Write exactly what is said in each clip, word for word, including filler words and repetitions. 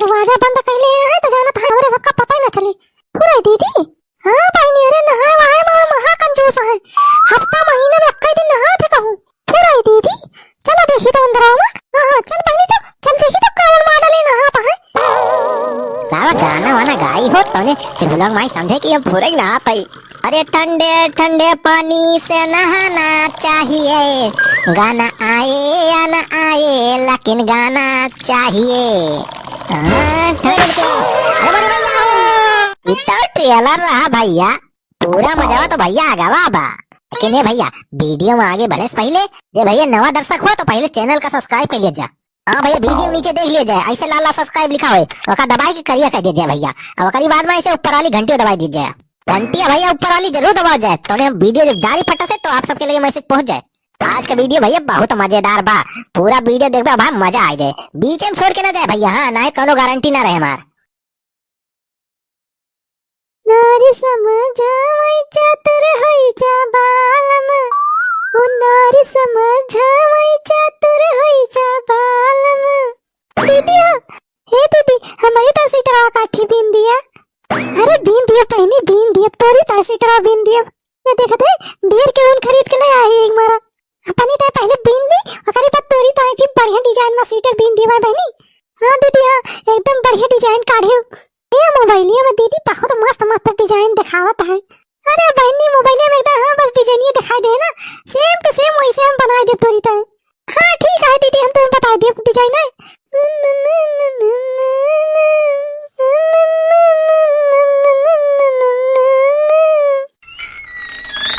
दरवाजा बंद कइले है तो जानत है हमरे सबका पता ही ना चली। फुराई दीदी, हाँ बहिनी, अरे नहाए वहाए में महा कंजूस है, हफ्ता महीना में एक्के दिन नहात है कहूँ। फुराई दीदी, चलो देखी तो अंदर आओ। हाँ हाँ, चल बहिनी, चल चल देखी तो कौन मॉडल है नहात है। रावा गाना वाना गाई हो तने, चुलबुलवा माई समझे कि हम फुरई नहात है। अरे ठंडे ठंडे पानी से नहाना चाहिए, गाना आए या ना आए, लेकिन गाना चाहिए। हाँ, ठंड के, अरे बड़े भैया हो। ई तो trailer रहा भैया, पूरा मजावा तो भैया आगवा बा। लेकिन ये भैया, video में आगे बढ़े से पहिले, जे भैया नवा दर्शक हो तो पहिले channel का subscribe कर लिया जा। हाँ भैया, video नीचे देख लिया जाए, ऐसे लाल लाल subscribe लिखा होए, ओका दबाई के करिया कर दिया जाए भैया। अब ओकरी बाद में ऐसे ऊपर वाली घंटी दबाई दी जाए। घंटी भैया ऊपर वाली जरूर दबाओ जाए, तो हम video जब डाली फटा से तो आप सबके लगे message पहुंच जाए। आज का video भैया बहुत मजेदार बा, पूरा video देखबे भाई मजा आ जाए, बीच में छोड़ के ना जाए भैया। हाँ, ना कोनो गारंटी ना रहे हमार। नारी समझावै चातुर होई जा बालम, ओ नारी समझावै चातुर होई जा बालम। दीदी हो, हे दीदी, हमरी ताई स्वेटरवा काठी बीन दिया। अरे बीन दिया बहिनी, बीन दिया, तोरी ताई स्वेटरवा बीन दिया। ये देखत है, ढेर के ऊन खरीद के ले आई एक मारा। अपनी ताई पहिले बीन ली, ओकरी बाद तोरी ताई की बढ़िया design में स्वेटर बीन दिया बहिनी। हाँ दीदी, हाँ, एकदम बढ़िया design काढ़े हो। ए मोबाइलिया में दीदी बहुत मस्त मस्त design दिखावत है। अरे बहिनी, मोबाइलिया में एकदम हाँ बस design ये दिखाई दे ना, same to same वैसे हम बनाई दे तोरी ताई। हाँ ठीक है दीदी, हम तुम्हें बताई देब design है।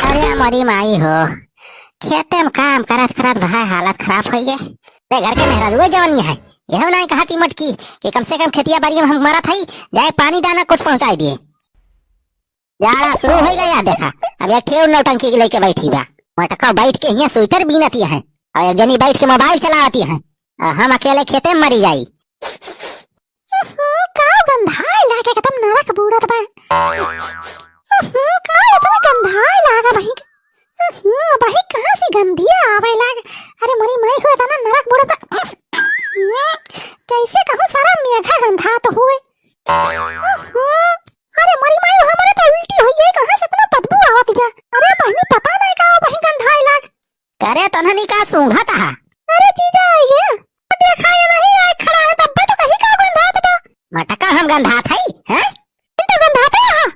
अरे मोरी माई हो, खेते में काम करत करत भाई हालत खराब होइ गए। रे घर के मेहरारुए जवन है, यह नहीं कहती मटकी कि कम से कम खेतिया बाड़ी में हम मरत हई, जाए पानी दाना कुछ पहुँचाई दिए। जाड़ा शुरू होइ गया, देखा अब एक ठेर नौटंकी लेके बैठी बा। मटका बैठ के हियाँ स्वेटर बीनती है और एक जनी बैठ के मोबाइल चलावती है, और हम अकेले खेते में मरी जाई। हम्म, का गंधाए लागे, एकदम नरक बूड़त बा। हम्म, का इतना गंधाए लागा बहिक? हम्म, बहिक कहाँ से गंधिया आवे लाग? अरे मोरी माई हो, इतना नरक बूड़त बा। हम्म, जैसे कहूँ सारा मेघा गंधात हुए। हम्म, अरे मोरी माई, हमरे तो उल्टी होइ गई, कहाँ से इतना बदबू आवत बा? अरे बहिनी, पता नहीं का बहिन गंधाए लाग। करे तोहनी का सूंघत हा? अरे जीजा, ये देखा, ये नहीं आए खड़ा है, तब्बे तो कहीं का गंधात बा। मटका हम गंधात हई, हैं? इन तो गंधात है, हाँ।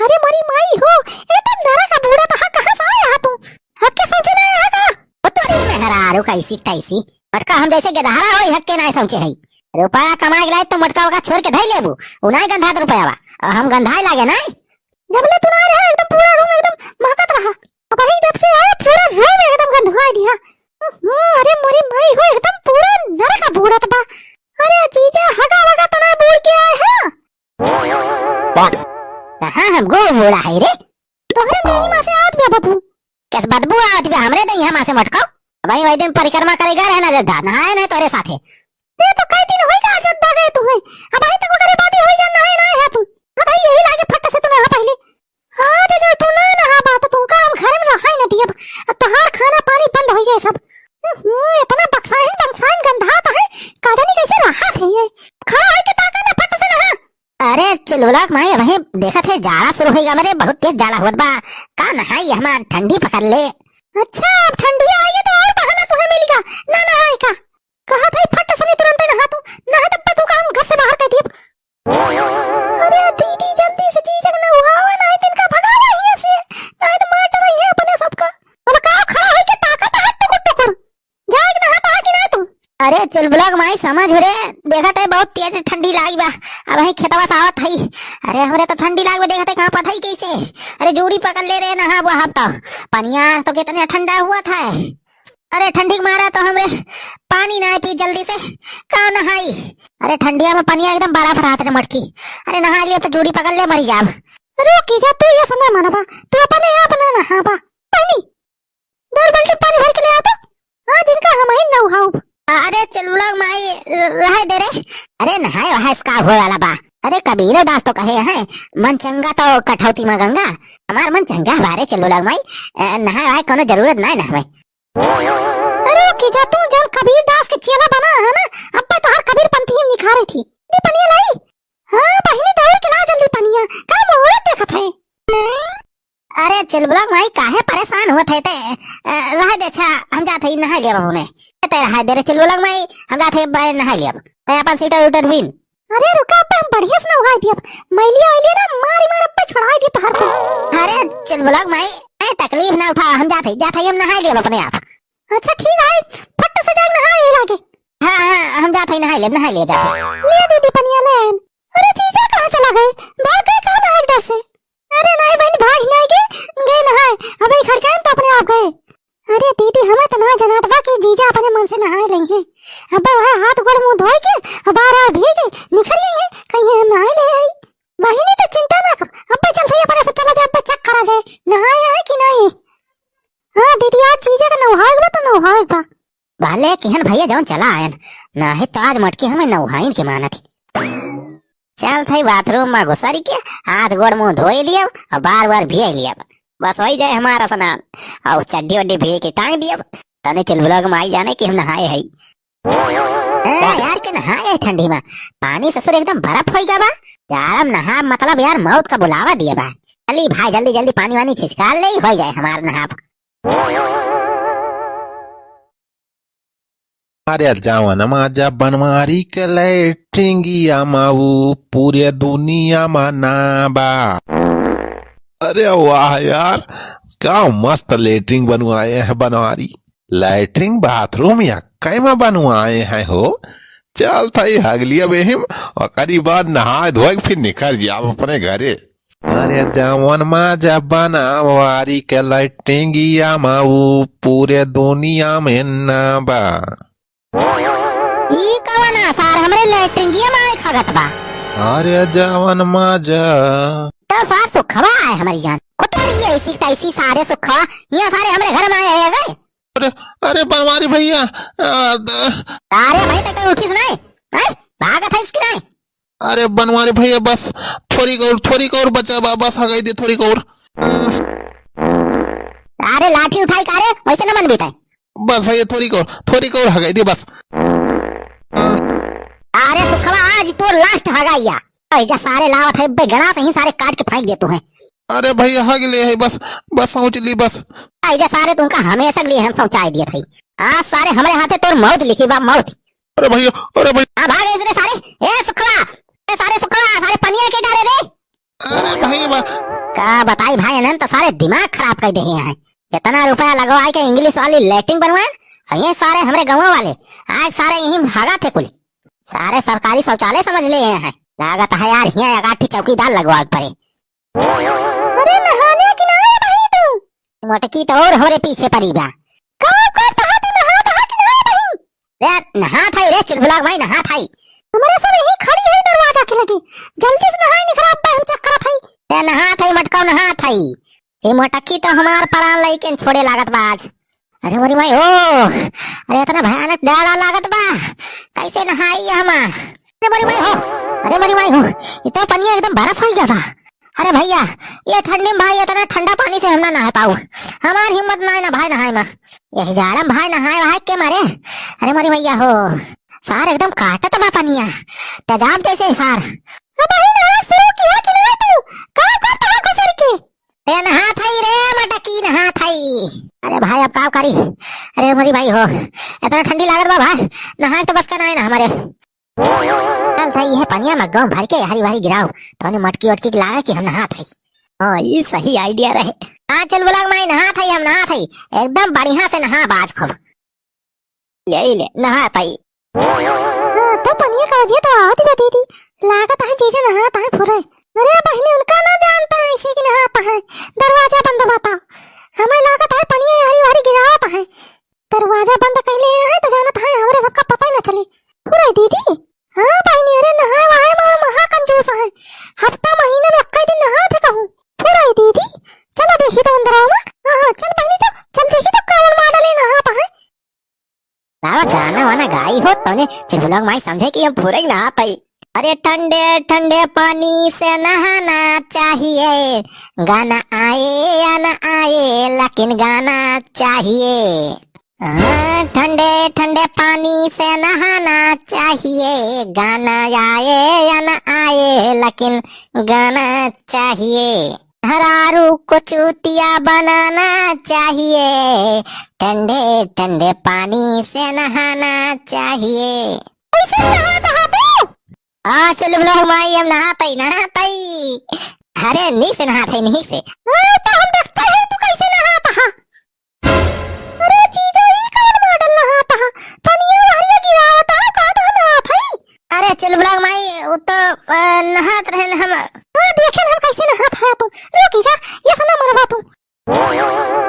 अरे मोरी माई हो, ये तो नरक बूड़त हा, कहाँ से आया हा तू? हक के सोचे नहीं आया का? ओ तोरी मेहरारू कैसी तैसी। मटका हम जैसे गदहारा होई, हक के नहीं सोचे हई। रुपया कमाए के लाए तो मटका वका छोड़ के धई लेबू, उ नहीं गंधात रुपया बा। और हम गंधाए लागे नहीं। जब ले तू ना रहा, एकदम पूरा रूम एकदम महकत रहा। अब वही जब से आया, पूरा रूम एकदम गंधवा दिया। हम्म, अरे मोरी माई हो, एकदम पूरा नरक बूड़त बा। अरे जीजा, हगा वगा तना बूड़ के आए हैं? कहाँ हम गो बूड़ा है रे? तोहरे देही मा से आवत बा बदबू। कैसे बदबू आवत बा हमरे देही मा से मटको? भाई वही दिन परिक्रमा करेगा रहना जद्दा, नहाए नहीं तोरे साथे। रे तो कई दिन होई गा जद्दा गए तू है। अब आई तक ओकरे बाती होई जा, नहाए ना है तू। अब आई यही लागे फट से तू नहा पहिले। आज जो तू ना नहा बात तू काम घर में रहाई ना दियब। अब तोहार खाना पानी बंद होई जाए सब। हम्म, इतना बक्साइन बक्साइन गंधात है, का जानी कैसे रहा थे ये। खड़ा होई के ताका ना फट से नहा। अरे चुलबुलवा के माई, वही देखत है जाड़ा शुरू होई गा रे, बहुत तेज जाड़ा होत बा। का नहाई हमार ठंडी पकड़ ले। अच्छा, अब ठंडी आई है तो और बहाना तुम्हें मिल गा, ना नहाए का। कहा था फट से तुरंत नहा तू, नहा तब तू काम घर से बाहर कर दिए। अरे दीदी जल्दी से जीजक नहावा, नहीं तिनका भगावा हियां से, नहीं तो मार डराई है अपने सबका। अब का खड़ा होई के ताकत है टुकुर टुकुर। जाए के नहा पा कि ना तू? अरे चुलबुलवा के माई समझ रे, देखत है बहुत तेज ठंडी लागी बा। अब वही खेतवा से आवत हई। अरे हमरे तो ठंडी लागी बा, देखत है कहाँ पता ही कैसे। अरे जूड़ी पकड़ ले रे, नहा वो हम तो। पनिया तो कितना ठंडा हुआ था। अरे ठंडी के मारा तो हमरे पानी ना पी जल्दी से, का नहाई। अरे ठंडिया में पनिया एकदम बर्फ रहत रे मटकी। अरे नहा लिया तो जूड़ी पकड़ ले, मरी जाब। रुकी जा, तू ये सुना मनवा, तू अपने आप ना नहावा। पानी दौड़ बाल्टी पानी भर के ले आ तो। हाँ, जिनका हम ही नहाउब। अरे चुलबुलवा के माई, रहे दे रे। अरे नहाए वहाए से का होए वाला बा? अरे कबीरो दास तो कहे हैं, "मन चंगा तो कठौती में गंगा।" हमार मन चंगा बा रे चुलबुलवा के माई, अ, नहाए वहाए कोनो जरूरत ना नहाए। तू की जा, तू जौन कबीर दास के चेला बना है ना, अब्बे तोहार कबीर पंथी हम निखारे थी। दी पनिया लाई। हाँ बहिनी, दौड़ के ला जल्दी पनिया, का मुहूर्त देखत है? अरे चुलबुलक माई, काहे परेशान होत है ते? अ, रहे दे, अच्छा, हम जात हई नहाई लेब अपने। ते रहे दे रे चुलबुलक माई, हम जात हई बे नहाई लेब। ते अपन स्वेटर उटर बीन। अरे रुका, अब्बे हम बढ़िया से नहाई दियब। मैलिया वैलिया ना मारी मार अब्बे छोड़ाई दियब तोहार को। अरे चुलबुलक माई, ए तकलीफ ना उठा, हम जात हई, जात हई, हम नहाई लेब अपने आप। अच्छा ठीक है, फट से जाके नहाई लागे। हाँ, हाँ, हम जात हई, नहाई लेब, नहाई लेब, जात हई। ले दीदी पनिया ले आएन। अरे जीजा कहाँ चला गए? भाग गए कहाँ नहाए के डर से? अरे नहीं बहन, भाग नहीं गए, गए नहाए। अबे खड़काएन तो अपने आप गए। अरे दीदी, हमें तो ना जनात बा कि जीजा अपने मन से नहाए लेंगे। अबे वह हाथ गोड़ मुंह धोए के, बार बार भीग के निकल गई है, कहीं हम नहाए ले आई। बहिनी तो चिंता ना कर, अबे चल सही अपने से चला जाए, अबे चेक करा जाए, नहाए है कि नहीं। हाँ दीदी, आज जीजा का नहाए बा तो नहाए बा। भले किहन भैया जौन चला आयन, नाही तो आज मटकी हमें नौहाइन के मानत ही। चल थई बाथरूम में घुसरी के हाथ गोड़ मुंह धोई लियब और बार बार भियाई लियब। बस होई जाए हमारा स्नान। और चड्डी वड्डी भिगे के टांग दियब। तने चुलबुलक माई जाने कि हम नहाए हई। ए, यार के नहाए है ठंडी में। पानी ससुर एकदम बर्फ होई गा बा। जाड़ा में नहा मतलब यार मौत का बुलावा दिया बा। चली भाई जल्दी जल्दी पानी वानी छिसका ले, होई जाए हमार नहाब। अरे जवन मजा बनवारी के लैट्रिंगिया मा ऊ पूरे दुनिया मा ना बा। अरे वाह यार, का मस्त लैट्रिन बनवाए हैं बनवारी। लैट्रिन बाथरूम यक्कै मा बनवाए हैं हो। चल थई हगलिया बेहिम, ओकरी बाद नहाए धोए के फिर निकल जाब अपने घरे। अरे जवन मजा बनवारी के लैट्रिंगिया मा ऊ पूरे दुनिया में ना बा। ई कवन आ सार हमरे लैट्रिंगिया मा आए खगत बा? अरे जवन मजा। तो सार सुखवा आए हमारी जान। कुतवारी ऐसी तैसी सारे सुखवा, ये सारे हमरे घर में आए हैं गए। अरे, अरे बनवारी भैया, आ, द- अरे भाई, तक उठिस नहीं? हैं? भागत है इसकी नहीं? अरे बनवारी भैया, बस थोड़ी और, थोड़ी और बचा बा, बस हगाई दे थोड़ी और। अरे लाठी उठाई का रे, वैसे न मन बीता है। बस भैया, थोड़ी और, थोड़ी और हगाई दे बस। अरे सुखवा, आज तो लास्ट हगाइया। ऐजा सारे लावत है, बे गणा से ही सारे काट के फेंक देतू हैं। अरे भैया, हग ले है बस, बस सोच ली बस। ऐजा सारे तुमका हमेशा के लिए हम सोचाए दिए थे। आज सारे हमरे हाथे तोर मौत लिखी बा, मौत। अरे भैया, अरे भैया। हाँ, भाग इसने सारे। ए सुखवा, ए सारे सुखवा, सारे पनिया के डारे रे। अरे भैया बा- का बताई भाई, इन्हन तो सारे दिमाग खराब कर दे हैं। इतना रुपया लगवा के इंग्लिश वाली लैट्रिन बनवाए, और ये सारे हमरे गाँव वाले आज सारे यहीं भागा थे कुल। सारे सरकारी शौचालय समझ ले हैं। लागत है यार, यहाँ एकाठी चौकीदार लगवा के पड़े। अरे नहाने की ना आया बही तू? मोटकी तो और हमरे पीछे पड़ी बा। का करत हा तू, नहात हा कि ना बही? रे नहात हई रे चुलबुलक माई, नहात हई। हमरे सब यहीं खड़ी है दरवाजा के लगे, जल्दी से नहाए निकरा, अब्बे हम चेक करत हई। रे नहात हई मटकाऊ, नहात हई। ए मोटकी तो हमार प्राण लइके छोड़े लागत बा आज। अरे मोरी माई हो, अरे इतना भयानक डर लागत बा, कैसे नहाई हम? अरे मोरी माई हो, अरे मोरी माई हो, ये तो पनिया एकदम बर्फ हो गया बा। अरे भैया, ये ठंडी में भाई इतना ठंडा पानी से हम ना नहा पाऊ, हमार हिम्मत ना है ना भाई नहाए में। यही जाड़ा में भाई नहाए वहाए के मारे। अरे मोरी भैया हो, सार एकदम काटत बा पनिया, तेजाब जैसे सार। अब भाई नहा शुरू किया कि नहीं तू? का करत हा घुसर के? ए, नहात हई रे, मटकी नहात हई। अरे भाई, अब का करी? अरे मोरी भाई हो, इतना ठंडी लागत बा भाई, नहाए तो बस का नाई ना हमारे। चल भाई, ये पनिया में गम भर के हरी भरी गिराओ, तोनी मटकी वटकी के लागे कि हम नहात हई। हाँ, ये सही idea रहे। हाँ, चुलबुलक माई नहात हई, हम नहात हई, एकदम बढ़िया से नहा बाज खूब। ले ले, नहा पाई। हाँ, तो पनिया का वजह तो आवत बा दीदी। लागत है जीजा नहात है फुरे। अरे बहिनी, उनका ना जानता है इसी की नहात है। दरवाजा बंद बा तो। हमें लागत है पनिया हरी भरी गिरावत है। दरवाजा बंद कैले है तो जानत है हमरे सबका पता ही ना चली। फुरे दीदी। हाँ बहिनी, अरे नहाए वहाए में महा कंजूस है। हफ्ता महीने में कई दिन नहात है कहूँ। फुरे दीदी, चलो देखी तो अंदर आओ ना। हाँ, हाँ, चल बहिनी, चल, चल देखी तो कौन model है नहात है। लावा गाना वाना गाई हो, तोने चुलबुलक माई समझे कि हम फुरे ना पाई। अरे ठंडे ठंडे पानी से नहाना चाहिए, गाना आए या ना आए, लेकिन गाना चाहिए। हाँ, ठंडे ठंडे पानी से नहाना चाहिए, गाना आए या ना आए, लेकिन गाना चाहिए। मेहरारू को चूतिया बनाना चाहिए, ठंडे ठंडे पानी से नहाना चाहिए। कैसे नहात हा तू? आ, चल बोलो माई, हम नहात हई, नहात हई। अरे, नीक से नहात हई, नीक से। हाँ, तो हम देखते हैं तू कैसे नहात हा। अरे जीजा, ई कौन model नहात हा? पनिया बहरिया गिरावत हा, का तो नहात हई? अरे चुलबुला माई, उ तो, अ, नहात रहन हम। हाँ, देखेन हम कैसे नहात हा तू। रुक जा, ये सुना मरवा तू।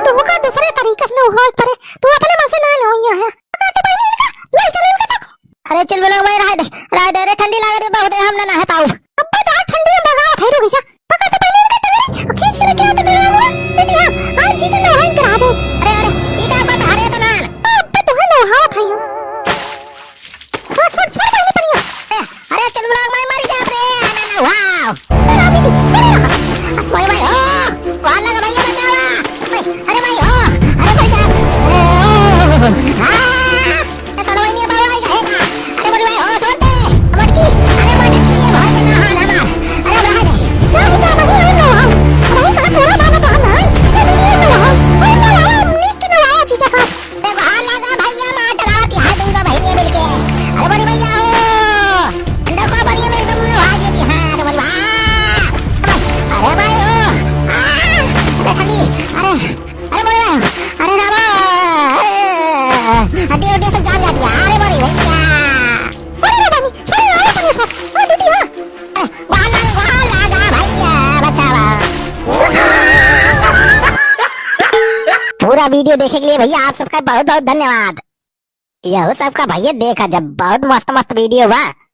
तू का दूसरे तरीके से नहाए पड़े, तू अपने मन से ना नहाइया है। का तो बहनी इनका, ले चल इनका तो। अरे चुलबुला माई, रह दे, रह दे रे, ठंडी लागत है बहुत, हम ना नहा पाऊ। अब्बा तो ठंडी में भगावत है, रुक जा। पकड़ तो पहले इनका टंगरी, और खींच के लेके आते तेरे आगे में। बेटी, हाँ, आज जीजन नहाइन के रह जाए। अरे, अरे, ई का बात, अरे, तो ना। अब्बा तो है नहावत है। हाँ, छोड़, छोड़ पहले पनिया। ए, अरे, चुलबुला माई, मरी जा रे, ना, ना, वाओ। अरे, दीदी, छोड़ रहा। अरे भाई, ओ, वाला का भैया बचावा। अरे, अरे भाई, ओ, अरे भाई साहब, अरे, ओ, आ। ए, सड़वइनिया बाबा आई काहे का? अरे मोरी माई, ओ, छोड़ दे। मटकी, अरे मटकी, ये भाई के नहान हमार। अरे रह दे। नहीं जा, वही हम नहाओ। वही कहाँ तोरा बाबा तो हम नहाई। ये दीदी हम नहाओ। हम नहाओ, हम नीक के नहाओ, जीजा का। देखो, हाँ लगा भैया, मार डरावत यहाँ दुई बा बहिनी मिलके। अरे मोरी भैया हो। देखो, बढ़िया में एकदम नहा देती। हाँ, अरे मोरी माँ। अरे भाई हो। आ, अरे ठंडी, अरे। अरे बोले, अरे रामा, अरे, हड्डी हड्डी से जान जाती है। अरे बोले भैया। अरे बाबा, छोड़े ना, अरे परेशान। ओ दीदी, हाँ। अरे, वाला, वाला गा भैया, बचावा। पूरा video देखे के लिए भैया आप सबका बहुत बहुत धन्यवाद। यहू सबका भैया देखा जब बहुत मस्त मस्त video बा।